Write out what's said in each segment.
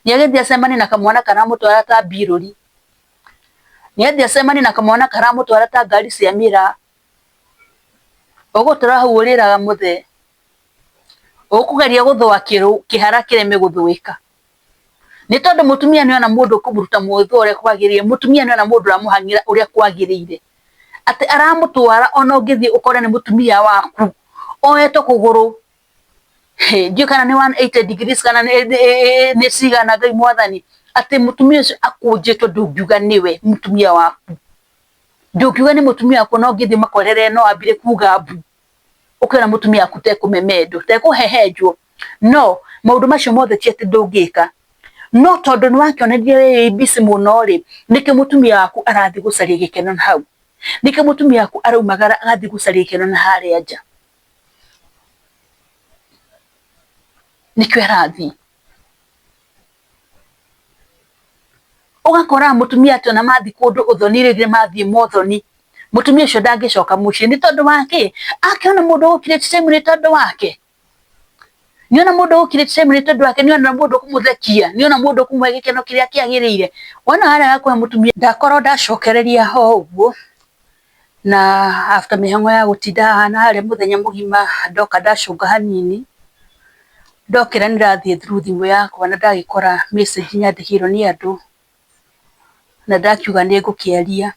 Nĩ agĩthiĩ acemanie na kamwana karamũtwara ta mbirũri. Nĩ athiĩ acemanie na kamwana karamũtwara ta ngari cia mĩraa. Ũgũtũra hau ũrĩraga mũthee. Ũkũgeria gũthũa kĩhara kĩreme gũthũĩka. Nĩ tondũ mũtumia nĩ ona mũndũ ũkũmũruta mwĩthũa ũrĩa kwagĩrĩire, mũtumia nĩ ona mũndũ ũramũhang'ĩra ũrĩa kwagĩrĩire. Atĩ aramũtwara ona ũngĩthiĩ ũkore nĩ mũtumia waku, oetwo kũgũrũ, ndiũĩ kana nĩ 180 degrees kana nĩ cigana Ngai mwathani, atĩ mũtumia ũcio akũnjĩtwo ndũngiuga nĩwe mũtumia waku. Ndũngiuga nĩ mũtumia waku ona ũngĩthiĩ ũmakorere no ambire kuga mbu. Ũkĩona mũtumia waku tekũmemendwo, tekũhehenjwo. No maũndũ macio mothe ti atĩ ndũngĩka, no tondũ nĩ wakĩonanirie we wĩ busy mũno rĩ, nĩkĩo mũtumia waku arathiĩ gũcaria gĩkeno na hau. Nĩkĩo mũtumia waku araumagara agathiĩ gũcaria gĩkeno na harĩa nja. Nĩkĩo arathiĩ. Ũgakora mũtumia atĩ ona mathiĩ kũndũ ũthoni rĩngĩ mathiĩ mothoni, mũtumia ũcio ndangĩcoka mũciĩ nĩ tondũ wa kĩ? Akĩona mũndũ ũgũkirĩte time nĩ tondũ wake. Nĩona mũndũ ũgũkirĩte time nĩ tondũ wake, nĩona mũndũ ũkũmũthekia, nĩona mũndũ ũkũmũhe gĩkeno kĩrĩa kĩagĩrĩire. Wona warega kũhe mũtumia, ndakorwo ndacokereria ho ũguo, na after mĩhang'o ya gũtinda haha na harĩa mũthenya mũgima, ndoka ndacũnga hanini, ndokĩra nĩ ndĩrathiĩ through thimũ yakwa na ndagĩkora message nyandĩkĩirwo nĩ andũ, na ndakiuga nĩ ngũkĩaria,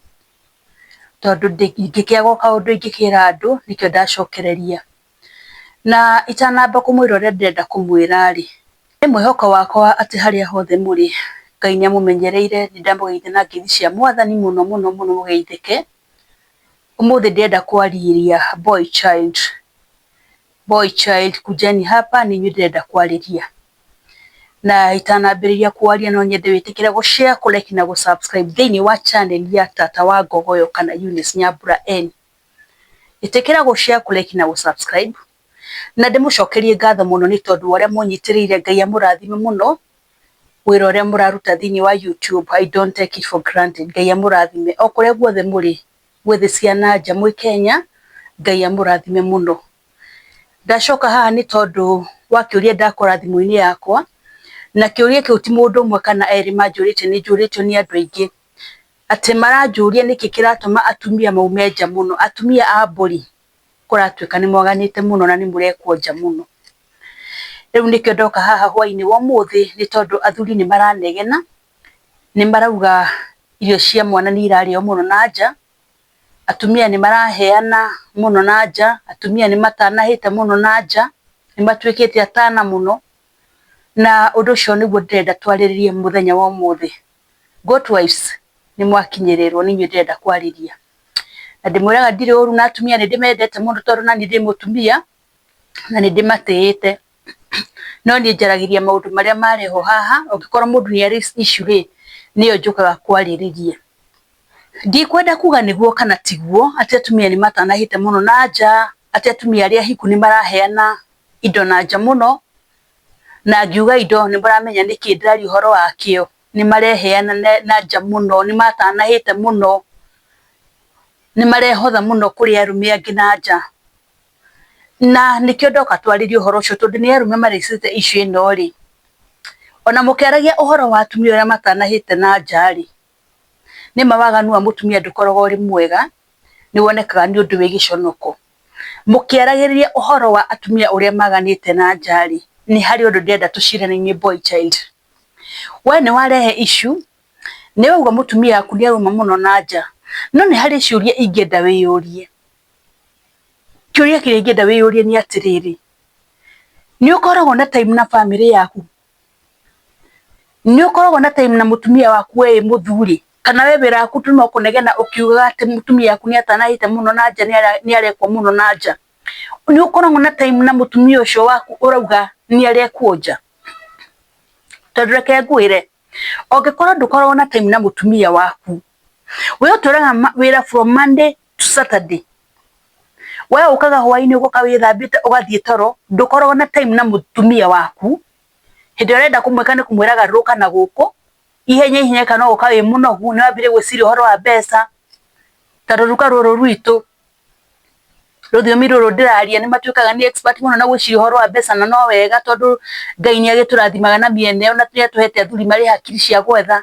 tondũ ndingĩkĩaga o kaũndũ ingĩkĩra andũ, nĩkĩo ndacokereria. Na itanamba kũmwĩra ũrĩa ndĩrenda kũmwĩra rĩ, nĩ mwĩhoko wakwa atĩ harĩa hothe mũrĩ, Ngai nĩ amũmenyereire, nĩ ndamũgeithia na ngeithi cia mwathani mũno mũno mũno mũgeithĩke. Ũmũthĩ ndĩrenda kwarĩria boy child, boy child kujeni hapa nĩ inyuĩ ndĩrenda kwarĩria. Na itanambĩrĩria kwaria no nyende wĩtĩkĩre gũ share, kũ like na gũ subscribe thĩinĩ wa channel ya Tata wa Ngogoyo kana Eunice Nyambura N. Ĩtĩkĩra gũ share, kũ like na gũ subscribe. Na ndĩmũcokerie ngatho mũno nĩ tondũ wa ũrĩa mũnyitĩrĩire, Ngai amũrathime mũno, wĩra ũrĩa mũraruta thĩinĩ wa YouTube, I don't take it for granted. Ngai amũrathime o kũrĩa guothe mũrĩ, mwĩ thĩ cia na nja, mwĩ Kenya, Ngai amũrathime mũno. Ndacoka haha nĩ tondũ wa kĩũria ndakora thimũ-inĩ yakwa, na kĩũria kĩu ti mũndũ ũmwe kana erĩ manjũrĩtie, nĩ njũrĩtio nĩ andũ aingĩ. Atĩ maranjũria nĩkĩ kĩratũma atumia maume nja mũno, atumia a mbũri kũratuĩka nĩ mwaganĩte mũno na nĩ mũrekwo nja mũno. Rĩu nĩkĩo ndoka haha hwainĩ wa ũmũthĩ nĩ tondũ athuri nĩ maranegena, nĩ marauga irio cia mwana nĩ irarĩo mũno na nja, atumia nĩ maraheana mũno na nja, atumia nĩ matanahĩte mũno na nja, nĩ matuĩkĩte atana mũno, na ũndũ ũcio nĩguo ndĩrenda twarĩrĩrie mũthenya wa ũmũthĩ. Good wives nĩ mwakinyĩrĩrwo nĩ inyuĩ ndĩrenda kwarĩria. Na ndĩmwĩraga ndirĩ ũru na atumia nĩ ndĩmendete mũno tondũ naniĩ ndĩ mũtumia na nĩ ndĩmatĩĩte. No niĩ njaragĩria maũndũ marĩa marehwo haha, ũngĩkorwo mũndũ nĩ arĩ issue rĩ, nĩyo njũkaga kwarĩrĩria. Ndikwenda kuga nĩguo kana tiguo atĩ atumia nĩ matanahĩte mũno na nja, atĩ atumia arĩa ahiku nĩ maraheana indo na nja mũno, na ngiuga indo nĩ mũramenya nĩkĩ ndĩraria ũhoro wakĩo. Nĩ mareheana na nja mũno, nĩ matanahĩte mũno, nĩ marehotha mũno kũrĩ arũme angĩ na nja. Na nĩkĩo ndoka twarĩrie ũhoro ũcio tondũ nĩ arũme maraicĩte issue ĩno rĩ, ona mũkĩaragia ũhoro wa atumia ũrĩa matanahĩte na nja rĩ, nĩ ma waganu wa mũtumia ndũkoragwo ũrĩ mwega, nĩ wonekaga nĩ ũndũ wĩ gĩconoko. Mũkĩaragĩrĩria ũhoro wa atumia ũrĩa maganĩte na nja rĩ, nĩ harĩ ũndũ ndĩrenda tũcirane inyuĩ boy child. We nĩ warehe issue, nĩ wauga mũtumia waku nĩ arauma mũno na nja, no nĩ harĩ ciũria ingĩenda wĩyũrie. Kĩũria kĩrĩa ingĩenda wĩyũrie nĩ atĩrĩrĩ, nĩ ũkoragwo na time na bamĩrĩ yaku? Nĩ ũkoragwo na time na mũtumia waku we wĩ mũthuri? Kana we wĩra waku tu no kũnegena ũkiugaga atĩ mũtumia waku nĩ atanahĩte mũno na nja, nĩ arekwo mũno na nja? Nĩ ũkoragwo na time na mũtumia ũcio waku ũrauga nĩ arekwo nja? Tondũ reke ngwĩre, ũngĩkorwo ndũkoragwo na time na mũtumia waku, we ũtũraga wĩra from Monday to Saturday, we ũkaga hwainĩ ũgoka wĩthambĩte ũgathiĩ toro, ndũkoragwo na time na mũtumia waku, hĩndĩ ĩrĩa ũrenda kũmwĩka nĩ kũmwĩra garũrũka na gũkũ, ihenya ihenya kana ũgoka wĩ mũnogu nĩ wambĩrĩria gwĩciria ũhoro wa mbeca, ta rũruka rũrũ rwitũ. Rũthiomi rũrũ ndĩraria nĩ matuĩkaga nĩ expert mũno na gwĩciria ũhoro wa mbeca, na no wega tondũ Ngai nĩ agĩtũrathimaga na mĩena ĩyo na nĩ atũhete athuri marĩ hakiri cia gwetha.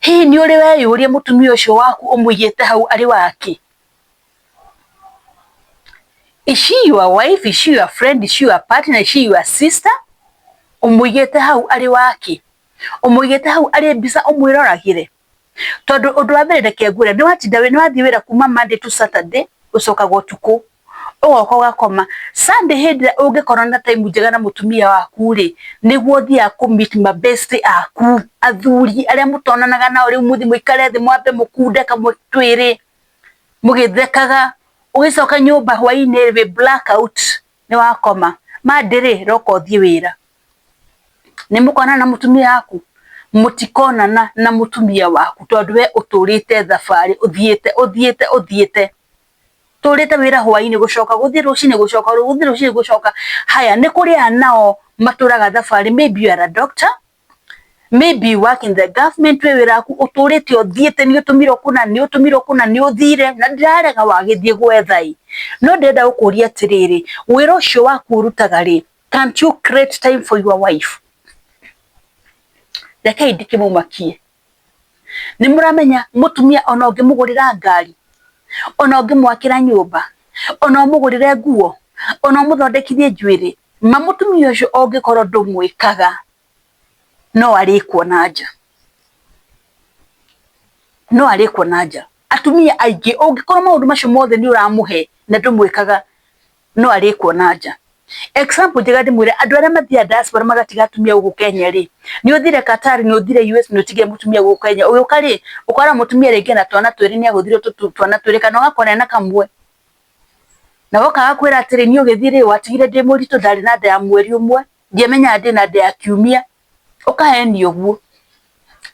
Hihi nĩ ũrĩ weyũria mũtumia ũcio waku ũmũigĩte hau arĩ wake? Is she your wife? Is she your friend? Is she your partner? Is she your sister? Ũmũigĩte hau arĩ wake? Ũmũigĩte hau arĩ mbica ũmwĩroragĩre? Tondũ ũndũ wa mbere reke ngwĩre, nĩ watinda nĩ wathiĩ wĩra kuma Monday to Saturday, ũcokaga ũtukũ, ũgoka ũgakoma. Sunday hĩndĩ ĩrĩa ũngĩkorwo na time njega na mũtumia waku rĩ, nĩguo ũthiaga kũ meet ma best aku, athuri arĩa mũtonanaga nao rĩu mũthiĩ mũikare thĩ mwambe mũkunde kamwe twĩrĩ, mũgĩthekaga, ũgĩcoka nyũmba hwainĩ wĩ black out nĩ wakoma. Monday rĩ, roka ũthiĩ wĩra. Nĩ mũkonana na mũtumia waku? Mũtikonana na mũtumia waku tondũ we ũtũrĩte thabarĩ ũthiĩte ũthiĩte ũthiĩte. Tũrĩte wĩra hwainĩ gũcoka gũthiĩ rũcinĩ gũcoka gũthiĩ rũcinĩ gũcoka. Haya nĩ kũrĩ aya nao matũraga thabarĩ, maybe you are a doctor, maybe you work in the government, wĩ wĩra waku ũtũrĩte ũthiĩte nĩ ũtũmirwo kũna nĩ ũtũmirwo kũna nĩ ũthire na ndirarega wagĩthiĩ gwetha ĩ. No ndĩrenda gũkũria atĩrĩrĩ, wĩra ũcio waku ũrutaga rĩ, can't you create time for your wife? Rekei ndĩkĩmũmakie. Nĩ mũramenya mũtumia ona ũngĩmũgũrĩra ngari, ona ũngĩmwakĩra nyũmba, ona ũmũgũrĩre nguo, ona ũmũthondekithie njuĩrĩ, ma mũtumia ũcio ũngĩkorwo ndũmwĩkaga no arĩkwo na nja. No arĩkwo na nja. Atumia aingĩ ũngĩkorwo maũndũ macio mothe nĩ ũramũhe na ndũmwĩkaga no arĩkwo na nja. Example njega ndĩmwĩre andũ arĩa mathiaga diaspora magatiga atumia gũkũ Kenya rĩ, nĩ ũthire Qatar, nĩ ũthire US, nĩ ũtigire mũtumia gũkũ Kenya, ũgĩũka rĩ, ũkora mũtumia rĩngĩ ena twana twĩrĩ nĩ agũthirwo twana twĩrĩ kana ũgakora ena kamwe. Na woka agakwĩra atĩrĩ niĩ ũgĩthiĩ rĩ watigire ndĩ mũritũ ndarĩ na nda ya mweri ũmwe, ndiamenyaga ndĩ na nda ya kiumia, ũkahenio ũguo.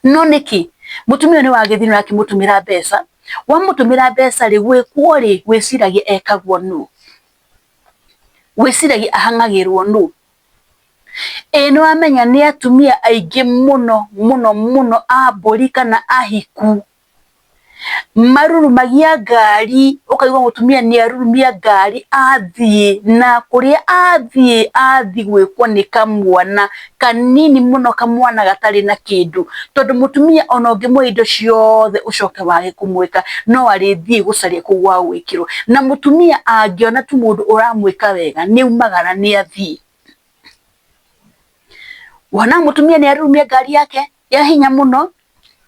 No nĩkĩ? Mũtumia ũyũ nĩ wagĩthiĩ nĩ ũrakĩmũtũmĩra mbeca, wamũtũmĩra mbeca rĩ, gwĩkwo rĩ, wĩciragia ekagwo nũ? Wĩciragia ahang'agĩrwo nũ? Ĩĩ nĩ wamenya nĩ atumia aingĩ mũno mũno mũno a mbũri kana ahiku marurumagia ngari, ũkaigua mũtumia nĩ arurumia ngari athiĩ, na kũrĩa athiĩ athiĩ gwĩkwo nĩ kamwana kanini mũno, kamwana gatarĩ na kĩndũ, tondũ mũtumia ona ũngĩmũhe indo ciothe ũcoke wage kũmwĩka, no arĩthiĩ gũcaria kũu gwa gwĩkĩrwo. Na mũtumia angĩona tu mũndũ ũramwĩka wega nĩ aumagara nĩ athiĩ. Wona mũtumia nĩ arurumia ngari yake ya hinya mũno,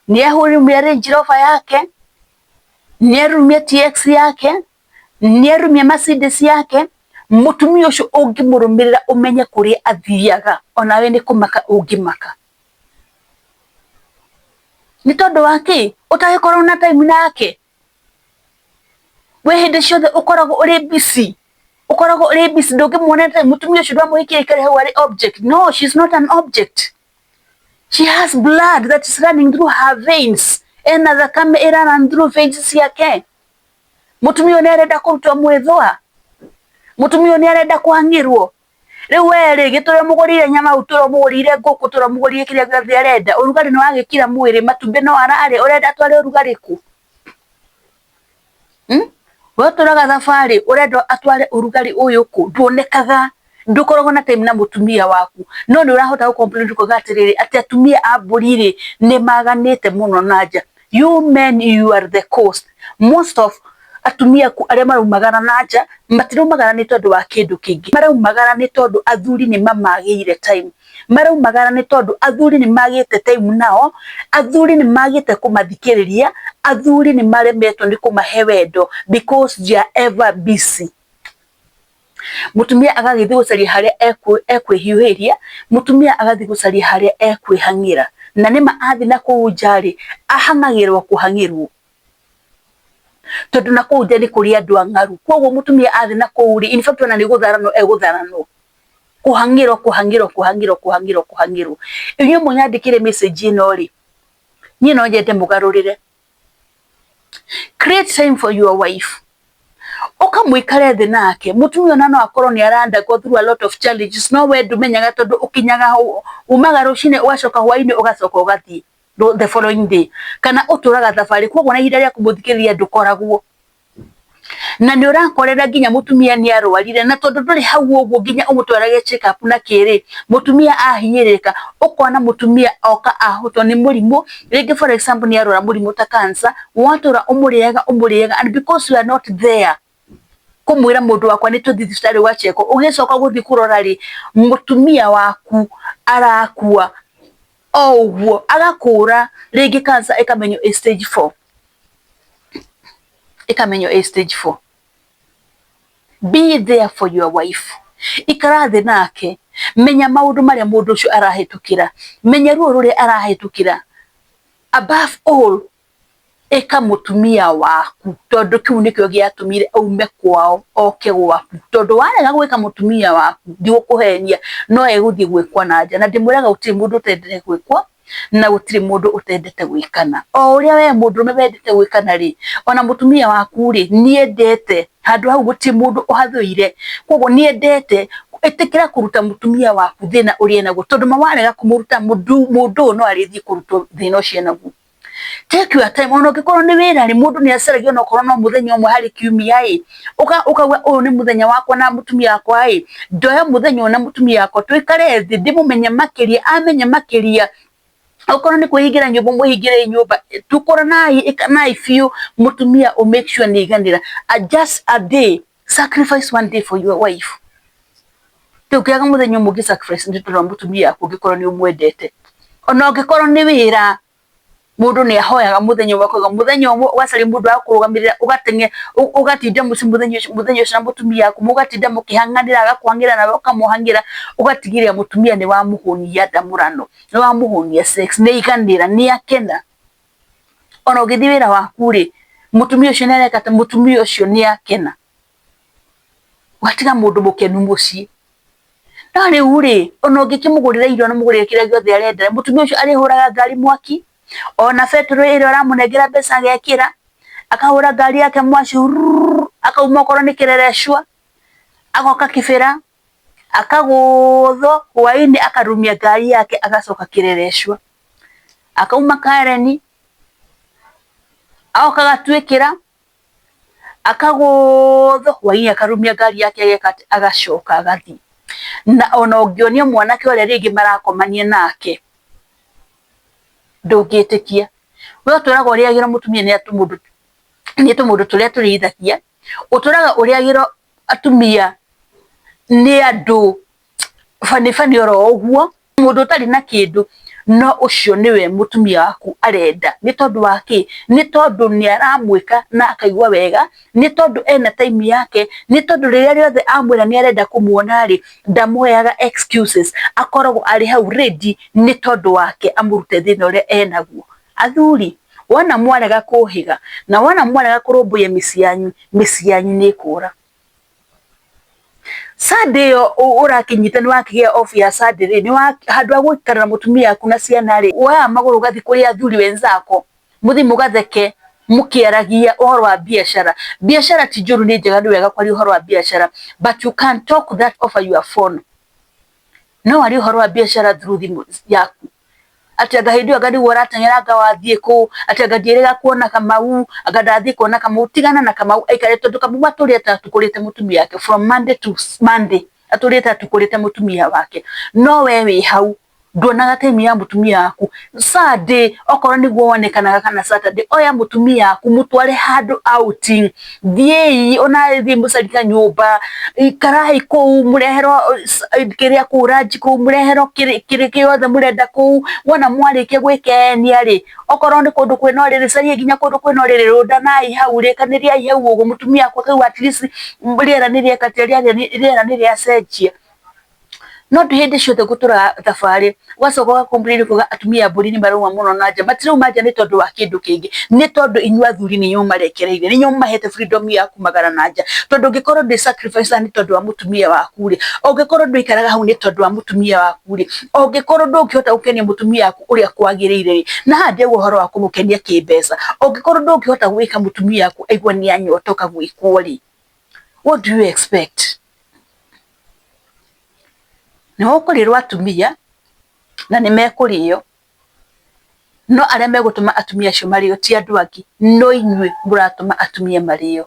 nĩ arurumia Range Rover yake, nĩ arurumia TX yake, nĩ arurumia Mercedes yake, mũtumia ũcio ũngĩmũrũmĩrĩra ũmenye kũrĩa athiaga, onawe nĩ kũmaka ũngĩmaka. Nĩ tondũ wa kĩ? Ũtagĩkorwo na time nake? We hĩndĩ ciothe ũkoragwo ũrĩ busy, ũkoragwo ũrĩ busy, ndũngĩmuona time, mũtumia ũcio ndwamũhikia aikare hau arĩ object. No, she is not an object. She has blood that is running through her veins. Ena thakame ĩra run through veins ciake. Mũtumia ũyũ nĩ arenda kũrutwo mwĩthũa. Mũtumia ũyũ nĩ arenda kũhang'ĩrwo. Rĩu we rĩ, gĩtũre ũmũgũrĩire nyama, ũtũre ũmũgũrĩire ngũkũ, ũtũre ũmũgũrĩire kĩrĩa gĩothe arenda. Ũrugarĩ nĩ wagĩkira mwĩrĩ, matumbĩ no ararĩa, ũrenda atware ũrugarĩ kũ? We ũtũraga thabarĩ, ũrenda atware ũrugarĩ ũyũ kũ? Nduonekaga, ndũkoragwo na time na mũtumia waku. No nĩ ũrahota gũ complain ũkauga atĩrĩrĩ, atĩ atumia a mbũri rĩ, nĩ maganĩte mũno na nja. You men you are the cause. Most of atumia aku arĩa maraumagara na nja, matiraumagara nĩ tondũ wa kĩndũ kĩngĩ. Maraumagara nĩ tondũ athuri nĩ mamagĩire time. Maraumagara nĩ tondũ athuri nĩ magĩte time nao, athuri nĩ magĩte kũmathikĩrĩria, athuri nĩ maremetwo nĩ kũmahe wendo because they are ever busy. Mũtumia agagĩthiĩ gũcaria harĩa ekwĩhiũhĩria, mũtumia agathiĩ gũcaria harĩa ekwĩhang'ĩra. Na nĩma athiĩ na kũu nja rĩ, ahang'agĩrwo kũhang'ĩrwo. Tondũ na kũu nja nĩ kũrĩ andũ ang'aru. Koguo mũtumia athiĩ na kũu rĩ, in fact ona nĩ gũtharanwo egũtharanwo. Kũhang'ĩrwo kũhang'ĩrwo kũhang'ĩrwo kũhang'ĩrwo kũhang'ĩrwo. Inyuĩ mũnyandĩkĩre message ĩno rĩ, niĩ no nyende mũgarũrĩre. Create time for your wife. Ũkamũikare thĩ nake, mũtumia ona no akorwo nĩ ara undergo through a lot of challenges, no we ndũmenyaga tondũ ũkinyaga umaga rũcinĩ ũgacoka hwainĩ ũgacoka ũgathiĩ the following day. Kana ũtũraga thabarĩ, koguo na ihinda rĩa kũmũthikĩrĩria ndũkoragwo. Na nĩ ũrakorera nginya mũtumia nĩ arwarire, na tondũ ndũrĩ hau ũguo nginya ũmũtwarage check up na kĩrĩ, mũtumia ahinyĩrĩrĩka, ũkona mũtumia oka ahotwo nĩ mũrimũ, rĩngĩ for example nĩ arwara mũrimũ ta cancer, watũra ũmũrĩaga ũmũrĩaga, and because you are not there kũmwĩra mũndũ wakwa nĩ tũthiĩ thibitarĩ ũgachekwo, ũgĩcoka gũthiĩ kũrora rĩ, mũtumia waku arakua o ũguo, agakũra rĩngĩ cancer ĩkamenywo ĩ stage 4, ĩkamenywo ĩ stage 4. Be there for your wife. Ikara thĩ nake, menya maũndũ marĩa mũndũ ũcio arahĩtũkĩra, menya ruo rũrĩa arahĩtũkĩra. Above all, ĩka mũtumia waku, tondũ kĩu nĩkĩo gĩatũmire aume kwao oke gwaku. Tondũ warega gwĩka mũtumia waku, ndigũkũhenia, no egũthiĩ gwĩkwo na nja. Na ndĩmwĩraga gũtirĩ mũndũ ũtendete gwĩkwo, na gũtirĩ mũndũ ũtendete gwĩkana. O ũrĩa we mũndũrũme wendete gwĩkana rĩ, ona mũtumia waku rĩ, nĩendete. Handũ hau gũtirĩ mũndũ ũhathũire. Koguo nĩendete. Ĩtĩkĩra kũruta mũtumia waku thĩna ũrĩa enaguo, tondũ ma warega kũmũruta, mũndũ ũyũ no arĩthiĩ kũrutwo thĩna ũcio enaguo. Take your time, ona ũngĩkorwo nĩ wĩra rĩ, mũndũ nĩ acaragia ona okorwo no mũthenya ũmwe harĩ kiumia ĩ, ũkauga ũyũ nĩ mũthenya wakwa na mũtumia wakwa ĩ, ndoya mũthenya ũyũ na mũtumia wakwa tũikare thĩ ndĩmũmenye makĩria, amenye makĩria. Okorwo nĩ kwĩhingĩra nyũmba mwĩhingĩre nyũmba, tũkoranai, ĩkanai biũ, mũtumia ũ make sure nĩ aiganĩra. Just a day, sacrifice one day for your wife. Ndũngĩaga mũthenya ũmwe ũngĩ sacrifice nĩ tondũ wa mũtumia waku ũngĩkorwo nĩ ũmwendete. Ona ũngĩkorwo nĩ wĩra, mũndũ nĩ ahoyaga mũthenya ũmwe akauga mũthenya ũmwe ũgacaria mũndũ wa kũrũgamĩrĩra, ũgateng'e, ũgatinda mũciĩ mũthenya ũcio na mũtumia waku, mũgatinda mũkĩhang'anĩra, agakũhang'ĩra nawe ũkamũhang'ĩra, ũgatigĩrĩra mũtumia nĩ wamũhũnia ndamũrano, nĩ wamũhũnia sex, nĩ aiganĩra, nĩ akena. Ona ũgĩthiĩ wĩra waku rĩ, mũtumia ũcio nĩ areka atĩ mũtumia ũcio nĩ akena. Ũgatiga mũndũ mũkenu mũciĩ. No rĩu rĩ, ona ũngĩkĩmũgũrĩra irio na ũmũgũrĩre kĩrĩa gĩothe arenda, mũtumia ũcio arĩhũraga ngari mwaki, ona betũrũ ĩrĩa ũramũnengera mbeca agekĩra, akahũra ngari yake mwaci, akauma okorwo nĩ Kĩrereshwa, agoka Kĩbĩra, akagũthwo hwainĩ akarumia ngari yake agacoka Kĩrereshwa, akauma Kareni, agoka agatuĩkĩra, akagũthwo hwainĩ akarumia ngari yake ageka atĩ, agacoka agathiĩ. Na ona ũngĩonia mwanake ũrĩa rĩngĩ marakomania nake, ndũngĩtĩkia. We ũtũraga ũrĩagĩra mũtumia nĩ tũmũndũ, nĩ tũmũndũ tũrĩa tũrĩithagia, ũtũraga ũrĩagĩra atumia nĩ andũ bani bani oro ũguo, mũndũ ũtarĩ na kĩndũ, no ũcio nĩwe mũtumia waku arenda. Nĩ tondũ wa kĩ? Nĩ tondũ nĩ aramwĩka na akaigua wega, nĩ tondũ ena time yake, nĩ tondũ rĩrĩa rĩothe amwĩra nĩ arenda kũmuona rĩ, ndamũheaga excuses, akoragwo arĩ hau ready nĩ tondũ wake amũrute thĩna ũrĩa enaguo. Athuri, wona mwarega kũhĩga na wona mwarega kũrũmbũiya mĩciĩ yanyu, mĩciĩ yanyu nĩ ĩkũra. Sunday ĩyo ũrakĩnyita nĩ wakĩgĩa off ya Sunday rĩ, nĩ handũ ha gũikara na mũtumia waku na ciana rĩ, woyaga magũrũ ũgathiĩ kũrĩ athuri wenzako, mũthiĩ mũgatheke mũkĩaragia ũhoro wa biacara. Biacara ti njũru, nĩ njega, nĩ wega kwaria ũhoro wa biacara, but you can talk that over your phone. No warie ũhoro wa biacara through thimũ yaku. Atĩ anga hĩndĩ ĩyo anga nĩguo ũrateng'era anga wathiĩ kũ, atĩ anga ndiĩrĩga kuona Kamau, anga ndathiĩ kuona Kamau. Tigana na Kamau aikare, tondũ Kamau atũrĩte atukũrĩte mũtumia wake from Monday to Monday, atũrĩte atukũrĩte mũtumia wake. No we wĩ hau nduonaga time ya mũtumia waku. Sunday okorwo nĩguo wonekanaga kana Saturday, oya mũtumia waku mũtware handũ outing, thiĩi ona thiĩ mũcarie kanyũmba, ikarai kũu mũreherwo kĩrĩa kũu lunch kũu, mũreherwo kĩrĩa gĩothe mũrenda kũu. Wona mwarĩkia gwĩkenia rĩ, okorwo nĩ kũndũ kwĩna ũrĩrĩ, cariai nginya kũndũ kwĩna ũrĩrĩ, rũndanai hau, rĩkanĩriai hau ũguo, mũtumia wakwa akaigua at least rĩera nĩ rĩeka atĩa, rĩera nĩ rĩacenjia. No ti hĩndĩ ciothe gũtũraga thabarĩ, ũgacoka ũga complain ũkauga atumia a mbũri nĩ marauma mũno na nja. Matirauma nja nĩ tondũ wa kĩndũ kĩngĩ, nĩ tondũ inyuĩ athuri nĩ inyuĩ mũmarekereirie, nĩ inyuĩ mũmahete freedom ya kumagara na nja. Tondũ ũngĩkorwo ndwĩ sacrifice nĩ tondũ wa mũtumia waku rĩ, ũngĩkorwo ndũikaraga hau nĩ tondũ wa mũtumia waku rĩ, ũngĩkorwo ndũngĩhota gũkenia mũtumia waku ũrĩa kwagĩrĩire rĩ, na haha ndiauga ũhoro wa kũmũkenia kĩmbeca, ũngĩkorwo ndũngĩhota gwĩka mũtumia waku aigue nĩ anyotoka gwĩkwo rĩ, what do you expect? Nĩ ũkũrĩrwo atumia na nĩ mekũrĩo, no arĩa megũtũma atumia acio marĩo ti andũ angĩ, no inyuĩ mũratũma atumia marĩo.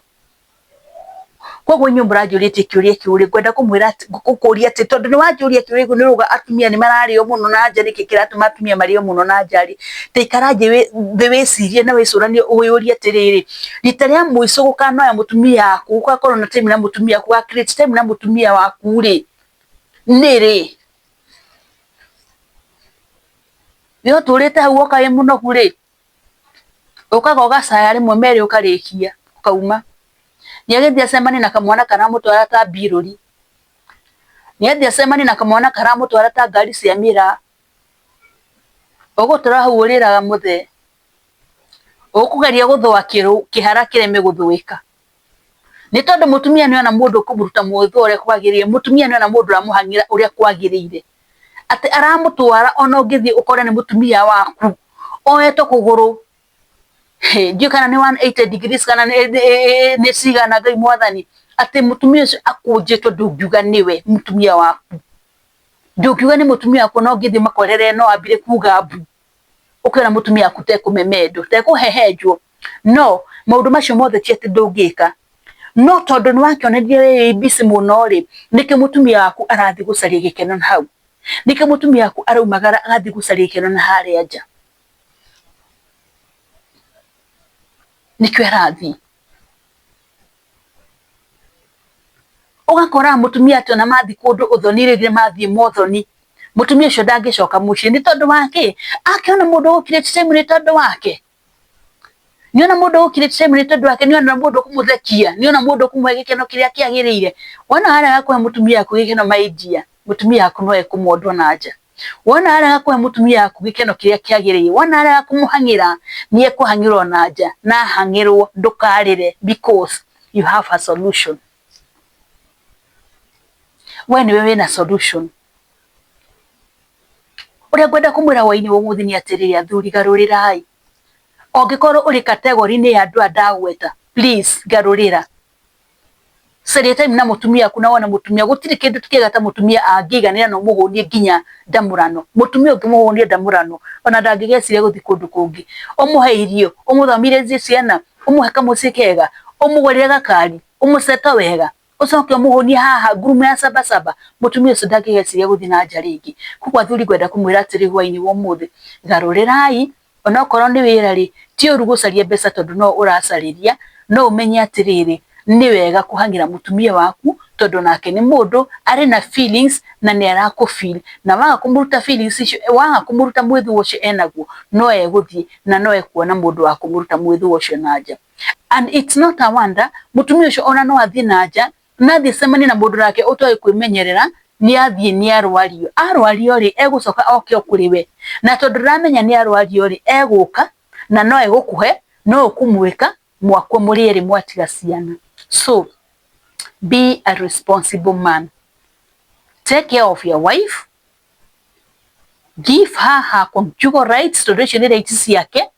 Koguo inyuĩ mũranjũrĩtie kĩũria kĩu rĩ, ngwenda kũmwĩra gũkũria atĩ tondũ nĩ wanjũria kĩũria kĩu nĩ ũrauga atumia nĩ mararĩo mũno na nja, nĩkĩ kĩratũma atumia marĩo mũno na nja rĩ, ta ikara thĩ wĩcirie na wĩcũranie wĩyũrie atĩrĩrĩ, rita rĩa mũico gũkanoya mũtumia waku, gũgakorwo na time na mũtumia waku, gũga create time na mũtumia waku rĩ, nĩ rĩ? We ũtũrĩte hau woka wĩ mũnogu rĩ, ũkaga ũgacaya rĩmwe merĩ ũkarĩkia ũkauma. Nĩ agĩthiĩ acemanie na kamwana karamũtwara ta mbirũri, nĩ athiĩ acemanie na kamwana karamũtwara ta ngari cia mĩraa. Ũgũtũra hau ũrĩraga mũthee, ũkũgeria gũthũa kĩhara kĩreme gũthũĩka. Nĩ tondũ mũtumia nĩ ona mũndũ ũkũmũruta mwĩthũa ũrĩa kwagĩrĩire, mũtumia nĩ ona mũndũ ũramũhang'ĩra ũrĩa kwagĩrĩire. Atĩ aramũtwara ona ũngĩthiĩ ũkore nĩ mũtumia waku, oetwo kũgũrũ, ndiũĩ kana nĩ 180 degrees kana nĩ cigana Ngai mwathani, atĩ mũtumia ũcio akũnjĩtwo ndũngiuga nĩwe mũtumia waku. Ndũngiuga nĩ mũtumia waku ona ũngĩthiĩ ũmakorere no ambire kuga mbu. Ũkĩona mũtumia waku tekũmemendwo, tekũhehenjwo. No maũndũ macio mothe ti atĩ ndũngĩka, no tondũ nĩ wakĩonire wĩ busy mũno rĩ, nĩkĩo mũtumia waku arathiĩ gũcaria gĩkeno na hau. Nĩkĩo mũtumia waku araumagara agathiĩ gũcaria gĩkeno na harĩa nja. Nĩkĩo arathiĩ. Ũgakora mũtumia atĩ ona mathiĩ kũndũ ũthoni rĩngĩ mathiĩ mothoni, mũtumia ũcio ndangĩcoka mũciĩ nĩ tondũ wa kĩ? Akĩona mũndũ ũgũ create time nĩ tondũ wake. Nĩona mũndũ ũgũ create time nĩ tondũ wake, nĩona mũndũ ũkũmũthekia, nĩona mũndũ ũkũmũhe gĩkeno kĩrĩa kĩagĩrĩire. Wona warega kũhe mũtumia waku gĩkeno my dear, mũtumia waku no ekũmondwo na nja. Wona arega kũhe mũtumia waku gĩkeno kĩrĩa kĩagĩrĩire, wona arega kũmũhang'ĩra, nĩ ekũhang'ĩrwo na nja, na ahang'ĩrwo ndũkarĩre because you have a solution. We nĩwe wĩna solution. Ũrĩa ngwenda kũmwĩra hwainĩ wa ũmũthĩ nĩ atĩrĩrĩ athuri garũrĩrai. Ũngĩkorwo ũrĩ category-inĩ ya andũ aya ndagweta, please garũrĩra. Caria time na mũtumia waku na wone mũtumia, gũtirĩ kĩndũ kĩega ta mũtumia angĩiganĩra na ũmũhũnie nginya ndamũrano. Mũtumia ũngĩmũhũnia ndamũrano ona ndangĩgeciria gũthiĩ kũndũ kũngĩ. Ũmũhe irio, ũmũthomithie ciana, ũmũhe kamũciĩ kega, ũmũgũrĩre gakari, ũmũcete wega, ũcoke ũmũhũnie haha ngurumo ya sabasaba, mũtumia ũcio ndangĩgeciria gũthiĩ na nja rĩngĩ. Koguo athuri ngwenda kũmwĩra atĩrĩ hwainĩ wa ũmũthĩ, garũrĩrai. Onokorwo nĩ wĩra rĩ, ti ũru gũcaria mbeca tondũ no ũracarĩria, no ũmenye atĩrĩrĩ, nĩ wega kũhang'ĩra mũtumia waku tondũ nake nĩ mũndũ, arĩ na feelings na nĩ arakũ feel, na waga kũmũruta feelings icio, waga kũmũruta mwĩthũa ũcio enaguo, no egũthiĩ na no ekuona mũndũ wa kũmũruta mwĩthũa ũcio na nja. And it's not a wonder, mũtumia ũcio ona no athiĩ na nja, na athiĩ acemanie na mũndũ nake ũtoĩ kwĩmenyerera, nĩ athiĩ nĩ arwario. Arwario rĩ, egũcoka oke o kũrĩ we. Na tondũ ndaramenya nĩ arwario rĩ, egũka na no egũkũhe, no ũkũmwĩka, mwakua mũrĩ erĩ mwatiga ciana. So, be a responsible man. Take care of your wife, give her her conjugal rights, tondũ icio nĩ rights ciake,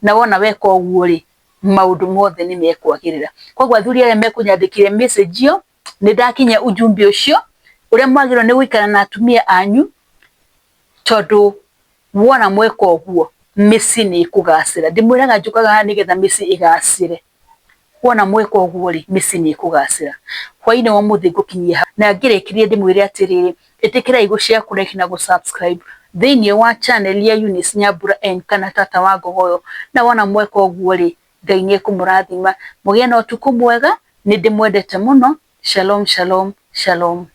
na wona weka ũguo rĩ, maũndũ mothe nĩ mekwagĩrĩra. Koguo athuri arĩa mekũnyandĩkĩire message ĩyo, nĩ ndakinyia ujumbe ũcio, ũrĩa mwagĩrĩirwo nĩ gũikara na atumia anyu, tondũ wona mweka ũguo, mĩciĩ nĩ ĩkũgacĩra. Ndĩmwĩraga njũkaga haha nĩgetha mĩciĩ ĩgacĩre. Wona mweka ũguo rĩ, mĩciĩ nĩ ĩkũgacĩra. Hwainĩ wa ũmũthĩ ngũkinyia hau na ngĩrĩkĩrie ndĩmwĩre atĩrĩrĩ, ĩtĩkĩrai gũ share, kũ like na gũ subscribe thĩinĩ wa channel ya Eunice Nyambura N kana Tata wa Ngogoyo. Na wona mweka ũguo rĩ, Ngai nĩ ekũmũrathima. Mũgĩe na ũtukũ mwega, nĩ ndĩmwendete mũno. Shalom, shalom, shalom.